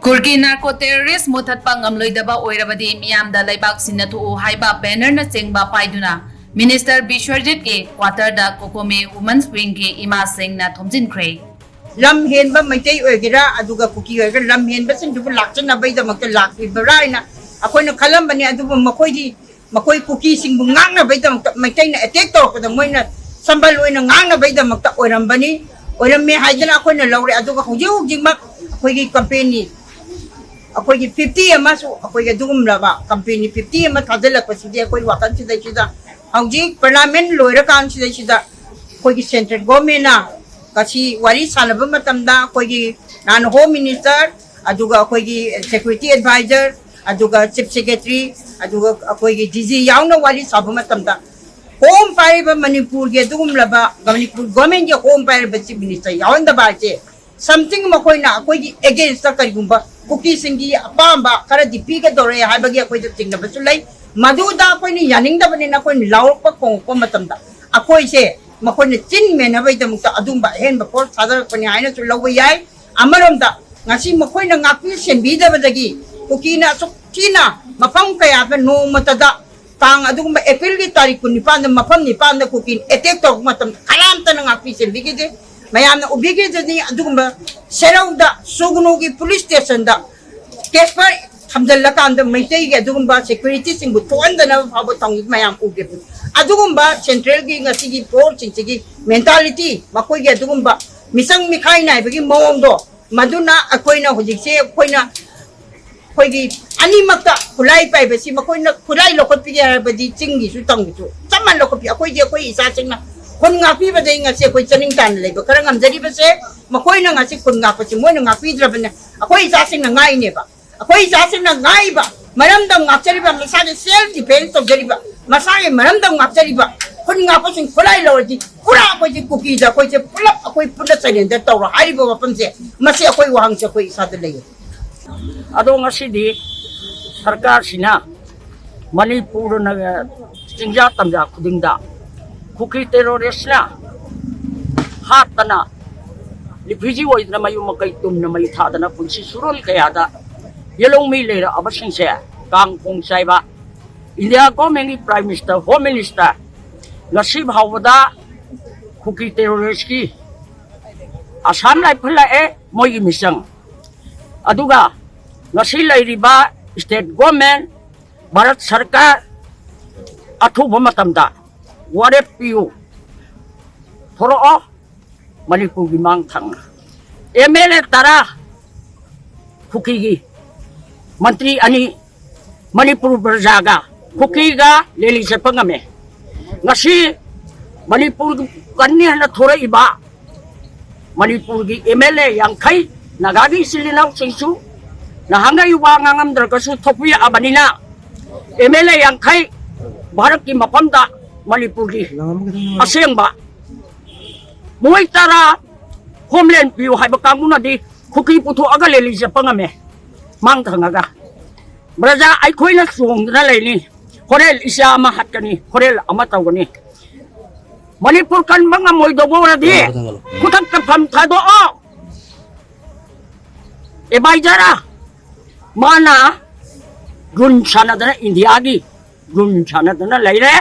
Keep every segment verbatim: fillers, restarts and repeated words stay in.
ꯀꯨꯀꯤ narco terrorist ꯃꯨꯊꯠꯄ ꯉꯝꯂꯣꯏꯗꯕ ꯑꯣꯏꯔꯕꯗꯤ ꯃꯤꯌꯥꯝꯗ ꯂꯩꯕꯥꯛ ꯁꯤꯟꯅꯊꯣꯛꯎ ꯍꯥꯏꯕ ꯕꯦꯅꯔꯅꯆꯤꯡꯕ ꯄꯥꯏꯗꯨꯅ ꯃꯤꯅꯤꯁꯇꯔ ꯕꯤꯁ꯭ꯋꯖꯤꯠꯀꯤ ꯀ꯭ꯋꯥꯇꯔꯗ ꯀꯣꯀꯣꯃꯤ ꯋꯨꯃꯟꯁ ꯋꯤꯡꯒꯤ ꯏꯃꯥꯁꯤꯡꯅ ꯊꯣꯝꯖꯤꯟꯈ꯭ꯔꯦ꯫ ꯂꯝ ꯍꯦꯟꯕ ꯃꯩꯇꯩ ꯑꯣꯏꯒꯦꯔꯥ, ꯑꯗꯨꯒ ꯀꯨꯀꯤ ꯑꯣꯏꯒꯦꯔꯥ, ꯂꯝ ꯍꯦꯟꯕꯁꯤꯡꯗꯨꯕꯨ ꯂꯥꯛꯆꯅꯕꯒꯤꯗꯃꯛꯇ ꯂꯥꯛꯂꯤꯕ꯭ꯔꯥ ꯍꯥꯏꯅ ꯑꯩꯈꯣꯏꯅ ꯈꯜꯂꯝꯕꯅꯤ꯫ ꯑꯗꯨꯕꯨ ꯃꯈꯣꯏꯗꯤ, ꯃꯈꯣꯏ ꯀꯨꯀꯤꯁꯤꯡꯕꯨ ꯉꯥꯛꯅꯕꯒꯤꯗꯃꯛꯇ ꯃꯩꯇꯩꯅ ꯑꯦꯇꯦꯛ ꯇꯧꯔꯛꯄꯗ ꯃꯣꯏꯅ ꯁꯝꯕꯜ ꯑꯣꯏꯅ ꯉꯥꯛꯅꯕꯒꯤꯗꯃꯛꯇ ꯑꯣꯏꯔꯝꯕꯅꯤ, ꯑꯣꯏꯔꯝꯃꯦ ꯍꯥꯏꯗꯅ ꯑꯩꯈꯣꯏꯅ ꯂꯧꯔꯦ꯫ ꯑꯗꯨꯒ ꯍꯧꯖꯤꯛ ꯍꯧꯖꯤꯛꯃꯛ ꯑꯩꯈꯣꯏꯒꯤ ꯀꯝꯄꯦꯅꯤ, ꯑꯩꯈꯣꯏꯒꯤ ꯐꯤꯐꯇꯤ ꯑꯃꯁꯨ, ꯑꯩꯈꯣꯏꯒꯤ ꯑꯗꯨꯒꯨꯝꯂꯕ ꯀꯝꯄꯦꯅꯤ ꯐꯤꯐꯇꯤ ꯑꯃ ꯊꯥꯖꯤꯜꯂꯛꯄꯁꯤꯗꯤ ꯑꯩꯈꯣꯏ ꯋꯥꯈꯜꯁꯤꯗꯩꯁꯤꯗ ꯍꯧꯖꯤꯛ ꯄꯥꯔꯂꯤꯌꯥꯃꯦꯟ ꯂꯣꯏꯔꯀꯥꯟꯁꯤꯗꯩꯁꯤꯗ ꯑꯩꯈꯣꯏꯒꯤ ꯁꯦꯟꯇ꯭ꯔꯦꯜ ꯒꯣꯔꯃꯦꯟꯅ ꯉꯁꯤ ꯋꯥꯔꯤ ꯁꯥꯟꯅꯕ ꯃꯇꯝꯗ ꯑꯩꯈꯣꯏꯒꯤ ꯅꯍꯥꯟ ꯍꯣꯝ ꯃꯤꯅꯤꯁꯇꯔ, ꯑꯗꯨꯒ ꯑꯩꯈꯣꯏꯒꯤ ꯁꯦꯀ꯭ꯌꯨꯔꯤꯇꯤ ꯑꯦꯗꯚꯥꯏꯖꯔ, ꯑꯗꯨꯒ ꯆꯤꯐ ꯁꯦꯀ꯭ꯔꯦꯇꯔꯤ, ꯑꯗꯨꯒ ꯑꯩꯈꯣꯏꯒꯤ ꯗꯤ ꯖꯤ ꯌꯥꯎꯅ ꯋꯥꯔꯤ ꯁꯥꯕ ꯃꯇꯝꯗ ꯍꯣꯝ ꯄꯥꯏꯔꯤꯕ ꯃꯅꯤꯄꯨꯔꯒꯤ ꯑꯗꯨꯒꯨꯝꯂꯕ ꯃꯅꯤꯄꯨꯔ ꯒꯣꯔꯃꯦꯟꯒꯤ ꯍꯣꯝ ꯄꯥꯏꯔꯤꯕ ꯆꯤꯐ ꯃꯤꯅꯤꯁꯇꯔ ꯌꯥꯎꯍꯟꯗꯕ ꯍꯥꯏꯁꯦ something ꯃꯈꯣꯏꯅ ꯑꯩꯈꯣꯏꯒꯤ against ꯇ ꯀꯔꯤꯒꯨꯝꯕ ꯀꯨꯀꯤꯁꯤꯡꯒꯤ ꯑꯄꯥꯝꯕ ꯈꯔꯗꯤ ꯄꯤꯒꯗꯧꯔꯦ ꯍꯥꯏꯕꯒꯤ ꯑꯩꯈꯣꯏꯗ ꯆꯤꯡꯅꯕꯁꯨ ꯂꯩ꯫ ꯃꯗꯨꯗ ꯑꯩꯈꯣꯏꯅ ꯌꯥꯅꯤꯡꯗꯕꯅꯤꯅ ꯑꯩꯈꯣꯏꯅ ꯂꯥꯎꯔꯛꯄ ꯈꯣꯡꯉꯛꯄ ꯃꯇꯝꯗ ꯑꯩꯈꯣꯏꯁꯦ ꯃꯈꯣꯏꯅ ꯆꯤꯟ ꯃꯦꯟꯅꯕꯒꯤꯗꯃꯛꯇ ꯑꯗꯨꯝꯕ ꯑꯍꯦꯟꯕ ꯐꯣꯔꯁ ꯊꯥꯗꯔꯛꯄꯅꯤ ꯍꯥꯏꯅꯁꯨ ꯂꯧꯕ ꯌꯥꯏ꯫ ꯑꯃꯔꯣꯝꯗ ꯉꯁꯤ ꯃꯈꯣꯏꯅ ꯉꯥꯛꯄꯤ ꯁꯦꯟꯕꯤꯗꯕꯗꯒꯤ ꯀꯨꯀꯤꯅ ꯑꯁꯨꯛ ꯊꯤꯅ ꯃꯐꯝ ꯀꯌꯥꯗ ꯅꯣꯡꯃꯇꯗ ꯇꯥꯡ ꯑꯗꯨꯒꯨꯝꯕ ꯑꯦꯄ꯭ꯔꯤꯜꯒꯤ ꯇꯥꯔꯤꯛ ꯀꯨꯟꯅꯤꯄꯥꯟꯗ ꯃꯐꯝ ꯅꯤꯄꯥꯟꯗ ꯀꯨꯀꯤ ꯑꯦꯇꯦꯛ ꯇꯧꯔꯛꯄ ꯃꯇꯝꯗ ꯀꯅꯥꯝꯇꯅ ꯉꯥꯛꯄꯤ ꯁꯦꯟꯕꯤꯈꯤꯗꯦ꯫ ꯃꯌꯥꯝꯅ ꯎꯕꯤꯈꯤꯗꯨꯅꯤ꯫ ꯑꯗꯨꯒꯨꯝꯕ ꯁꯦꯔꯧꯗ ꯁꯨꯒꯅꯨꯒꯤ ꯄꯨꯂꯤꯁ ꯁ꯭ꯇꯦꯁꯟꯗ ꯀꯦꯁꯄꯔ ꯊꯝꯖꯤꯜꯂꯀꯥꯟꯗ ꯃꯩꯇꯩꯒꯤ ꯑꯗꯨꯒꯨꯝꯕ ꯁꯦꯀ꯭ꯌꯨꯔꯤꯇꯤꯁꯤꯡꯕꯨ ꯊꯣꯛꯍꯟꯗꯅꯕ ꯐꯥꯎꯕ ꯇꯧꯅꯤ꯫ ꯃꯌꯥꯝ ꯎꯒꯦ꯫ ꯑꯗꯨꯒꯨꯝꯕ ꯁꯦꯟꯇ꯭ꯔꯦꯜꯒꯤ ꯉꯁꯤꯒꯤ ꯐꯣꯔꯁꯁꯤꯡꯁꯤꯒꯤ ꯃꯦꯟꯇꯥꯂꯤꯇꯤ, ꯃꯈꯣꯏꯒꯤ ꯑꯗꯨꯒꯨꯝꯕ ꯃꯤꯆꯪ ꯃꯤꯈꯥꯏ ꯅꯥꯏꯕꯒꯤ ꯃꯑꯣꯡꯗꯣ, ꯃꯗꯨꯅ ꯑꯩꯈꯣꯏꯅ ꯍꯧꯖꯤꯛꯁꯦ ꯑꯩꯈꯣꯏꯅ ꯑꯩꯈꯣꯏꯒꯤ ꯑꯅꯤꯃꯛꯇ ꯈꯨꯠꯂꯥꯏ ꯄꯥꯏꯕꯁꯤ ꯃꯈꯣꯏꯅ ꯈꯨꯠꯂꯥꯏ ꯂꯧꯈꯠꯄꯤꯒꯦ ꯍꯥꯏꯔꯕꯗꯤ ꯆꯤꯡꯒꯤꯁꯨ ꯇꯝꯒꯤꯁꯨ ꯆꯞ ꯃꯥꯟꯅ ꯂꯧꯈꯠꯄꯤ꯫ ꯑꯩꯈꯣꯏꯗꯤ ꯑꯩꯈꯣꯏ ꯏꯆꯥꯁꯤꯡꯅ ꯈꯨꯟ ꯉꯥꯛꯄꯤꯕꯗꯒꯤ ꯉꯁꯤ ꯑꯩꯈꯣꯏ ꯆꯅꯤꯡ ꯇꯥꯅ ꯂꯩꯕ ꯈꯔ ꯉꯝꯖꯔꯤꯕꯁꯦ꯫ ꯃꯈꯣꯏꯅ ꯉꯁꯤ ꯈꯨꯟ ꯉꯥꯛꯄꯁꯤ ꯃꯣꯏꯅ ꯉꯥꯛꯄꯤꯗ꯭ꯔꯕꯅꯤꯅ ꯑꯩꯈꯣꯏ ꯏꯆꯥꯁꯤꯡꯅ ꯉꯥꯛꯏꯅꯦꯕ꯫ ꯑꯩꯈꯣꯏ ꯏꯆꯥꯁꯤꯡꯅ ꯉꯥꯛꯏꯕ ꯃꯔꯝꯗꯝ ꯉꯥꯛꯆꯔꯤꯕ, ꯃꯁꯥꯒꯤ ꯁꯦꯜꯐ ꯗꯤꯐꯦꯟꯁ ꯇꯧꯖꯔꯤꯕ, ꯃꯁꯥꯒꯤ ꯃꯔꯝꯗꯝ ꯉꯥꯛꯆꯔꯤꯕ ꯈꯨꯟ ꯉꯥꯛꯄꯁꯤꯡ ꯈꯨꯠꯂꯥꯏ ꯂꯧꯔꯗꯤ ꯄꯨꯔꯥ ꯑꯩꯈꯣꯏꯁꯦ ꯀꯨꯀꯤꯗ ꯑꯩꯈꯣꯏꯁꯦ ꯄꯨꯂꯞ ꯑꯩꯈꯣꯏ ꯄꯨꯟꯅ ꯁꯔꯦꯟꯗꯔ ꯇꯧꯔꯣ ꯍꯥꯏꯔꯤꯕ ꯋꯥꯐꯝꯁꯦ꯫ ꯃꯁꯤ ꯑꯩꯈꯣꯏ ꯋꯥꯍꯪꯁꯦ ꯑꯩꯈꯣꯏ ꯏꯁꯥꯗ ꯂꯩꯌꯦ꯫ ꯑꯗꯣ ꯉꯁꯤꯗꯤ ꯁꯔꯀꯥꯔꯁꯤꯅ ꯃꯅꯤꯄꯨꯔꯅ ꯆꯤꯡꯖꯥ ꯇꯝꯖꯥ ꯈꯨꯗꯤꯡꯗ ꯀꯨꯀꯤ ꯇꯦꯔꯣꯔꯤꯁꯅ ꯍꯥꯠꯇꯅ ꯔꯤꯐ꯭ꯌꯨꯖꯤ ꯑꯣꯏꯗꯅ ꯃꯌꯨꯝ ꯃꯀꯩ ꯇꯨꯝꯅ ꯃꯩ ꯊꯥꯗꯅ ꯄꯨꯟꯁꯤ ꯁꯨꯔꯣꯜ ꯀꯌꯥꯗ ꯌꯦꯜꯍꯧꯃꯤ ꯂꯩꯔꯛꯑꯕꯁꯤꯡꯁꯦ ꯀꯥꯡ ꯈꯣꯡ ꯆꯥꯏꯕ, ꯏꯟꯗꯤꯌꯥ ꯒꯣꯔꯃꯦꯟꯒꯤ ꯄ꯭ꯔꯥꯏꯝ ꯃꯤꯅꯤꯁꯇꯔ, ꯍꯣꯝ ꯃꯤꯅꯤꯁꯇꯔ, ꯉꯁꯤ ꯐꯥꯎꯕꯗ ꯀꯨꯀꯤ ꯇꯦꯔꯣꯔꯤꯁꯀꯤ ꯑꯁꯥꯝ ꯔꯥꯏꯐꯜ ꯂꯥꯛꯑꯦ, ꯃꯣꯏꯒꯤ ꯃꯤꯆꯪ꯫ ꯑꯗꯨꯒ ꯉꯁꯤ ꯂꯩꯔꯤꯕ ꯁ꯭ꯇꯦꯠ ꯒꯣꯔꯃꯦꯟ, ꯚꯥꯔꯠ ꯁꯔꯀꯥꯔ, ꯑꯊꯨꯕ ꯃꯇꯝꯗ ꯋꯥꯔꯦꯞ ꯄꯤꯌꯨ, ꯊꯣꯔꯛꯑꯣ, ꯃꯅꯤꯄꯨꯔꯒꯤ ꯃꯥꯡ ꯊꯪꯅ꯫ ꯑꯦꯝ ꯑꯦꯜ ꯑꯦ ꯇꯔꯥ ꯀꯨꯀꯤꯒꯤ, ꯃꯟꯇ꯭ꯔꯤ ꯑꯅꯤ, ꯃꯅꯤꯄꯨꯔ ꯄ꯭ꯔꯖꯥꯒ ꯀꯨꯀꯤꯒ ꯂꯦꯂꯤ ꯆꯠꯄ ꯉꯝꯃꯦ꯫ ꯉꯁꯤ ꯃꯅꯤꯄꯨꯔ ꯀꯟꯅꯤ ꯍꯥꯏꯅ ꯊꯣꯔꯛꯏꯕ ꯃꯅꯤꯄꯨꯔꯒꯤ ꯑꯦꯝ ꯑꯦꯜ ꯑꯦ ꯌꯥꯡꯈꯩ, ꯅꯥꯒꯥꯒꯤ ꯏꯆꯤꯜ ꯏꯅꯥꯎꯁꯤꯡꯁꯨ ꯅꯍꯥꯟꯒꯩ ꯋꯥ ꯉꯥꯡꯉꯝꯗ꯭ꯔꯒꯁꯨ ꯊꯣꯛꯄꯤꯔꯛꯑꯕꯅꯤꯅ, ꯑꯦꯝ ꯑꯦꯜ ꯑꯦ ꯌꯥꯡꯈꯩ ꯚꯥꯔꯠꯀꯤ ꯃꯐꯝꯗ ꯃꯅꯤꯄꯨꯔꯒꯤ ꯑꯁꯦꯡꯕ ꯃꯣꯏ ꯇꯔꯥ ꯍꯣꯝꯂꯦꯟ ꯄꯤꯌꯨ ꯍꯥꯏꯕ ꯀꯥꯡꯕꯨꯅꯗꯤ ꯀꯨꯀꯤ ꯄꯨꯊꯣꯛꯑꯒ ꯂꯦꯂꯤ ꯆꯠꯄ ꯉꯝꯃꯦ, ꯃꯥꯡ ꯊꯪꯉꯒ꯫ ꯄ꯭ꯔꯖꯥ ꯑꯩꯈꯣꯏꯅ ꯆꯣꯡꯗꯨꯅ ꯂꯩꯅꯤ꯫ ꯍꯣꯔꯦꯟ ꯏꯆꯥ ꯑꯃ ꯍꯥꯠꯀꯅꯤ, ꯍꯣꯔꯦꯟ ꯑꯃ ꯇꯧꯒꯅꯤ꯫ ꯃꯅꯤꯄꯨꯔ ꯀꯟꯕ ꯉꯝꯃꯣꯏꯗꯧꯕ ꯑꯣꯏꯔꯗꯤ ꯈꯨꯗꯛꯇ ꯐꯝ ꯊꯥꯗꯣꯛꯑꯣ꯫ ꯑꯦꯗꯚꯥꯏꯖꯔ ꯃꯥꯅ ꯒꯨꯟ ꯁꯥꯟꯅꯗꯅ, ꯏꯟꯗꯤꯌꯥꯒꯤ ꯒꯨꯟ ꯁꯥꯟꯅꯗꯅ ꯂꯩꯔꯦ꯫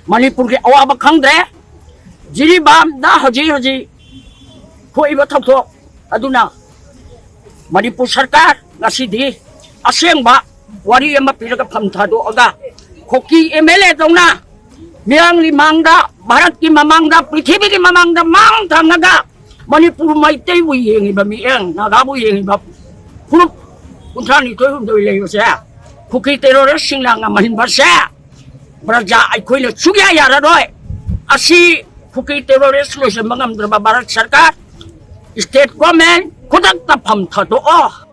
ꯃꯅꯤꯄꯨꯔꯒꯤ ꯑꯋꯥꯕ ꯈꯪꯗ꯭ꯔꯦ꯫ ꯖꯤꯔꯤꯕꯥꯝꯗ ꯍꯧꯖꯤꯛ ꯍꯧꯖꯤꯛ ꯊꯣꯛꯏꯕ ꯊꯧꯗꯣꯛ ꯑꯗꯨꯅ ꯃꯅꯤꯄꯨꯔ ꯁꯔꯀꯥꯔ ꯉꯁꯤꯗꯤ ꯑꯁꯦꯡꯕ ꯋꯥꯔꯤ ꯑꯃ ꯄꯤꯔꯒ ꯐꯝ ꯊꯥꯗꯣꯛꯑꯒ ꯀꯨꯀꯤ ꯑꯦꯝ ꯑꯦꯜ ꯑꯦ ꯗꯧꯅ ꯃꯤꯌꯥꯝꯒꯤ ꯃꯥꯡꯗ, ꯚꯥꯔꯠꯀꯤ ꯃꯃꯥꯡꯗ, ꯄ꯭ꯔꯤꯊꯤꯕꯤꯒꯤ ꯃꯃꯥꯡꯗ ꯃꯥꯡ ꯊꯪꯉꯒ ꯃꯅꯤꯄꯨꯔ ꯃꯩꯇꯩꯕꯨ ꯌꯦꯡꯉꯤꯕ ꯃꯤꯠꯌꯦꯡ, ꯅꯥꯒꯥꯕꯨ ꯌꯦꯡꯉꯤꯕ ꯐꯨꯔꯨꯞ ꯀꯨꯟꯊ꯭ꯔꯥ ꯅꯤꯊꯣꯏ ꯍꯨꯝꯗꯣꯏ ꯂꯩꯕꯁꯦ ꯀꯨꯀꯤ ꯇꯦꯔꯣꯔꯤꯁꯁꯤꯡꯅ ꯉꯝꯍꯟꯕꯁꯦ ꯄ꯭ꯔꯖꯥ ꯑꯩꯈꯣꯏꯅ ꯁꯨꯛꯌꯥ ꯌꯥꯔꯔꯣꯏ꯫ ꯑꯁꯤ ꯀꯨꯀꯤ ꯇꯦꯔꯣꯔꯤꯁ ꯂꯣꯏꯁꯤꯟꯕ ꯉꯝꯗ꯭ꯔꯕ ꯚꯥꯔꯠ ꯁꯔꯀꯥꯔ, ꯁ꯭ꯇꯦꯠ ꯒꯣꯔꯃꯦꯟ ꯈꯨꯗꯛꯇ ꯐꯝ ꯊꯥꯗꯣꯛꯑꯣ꯫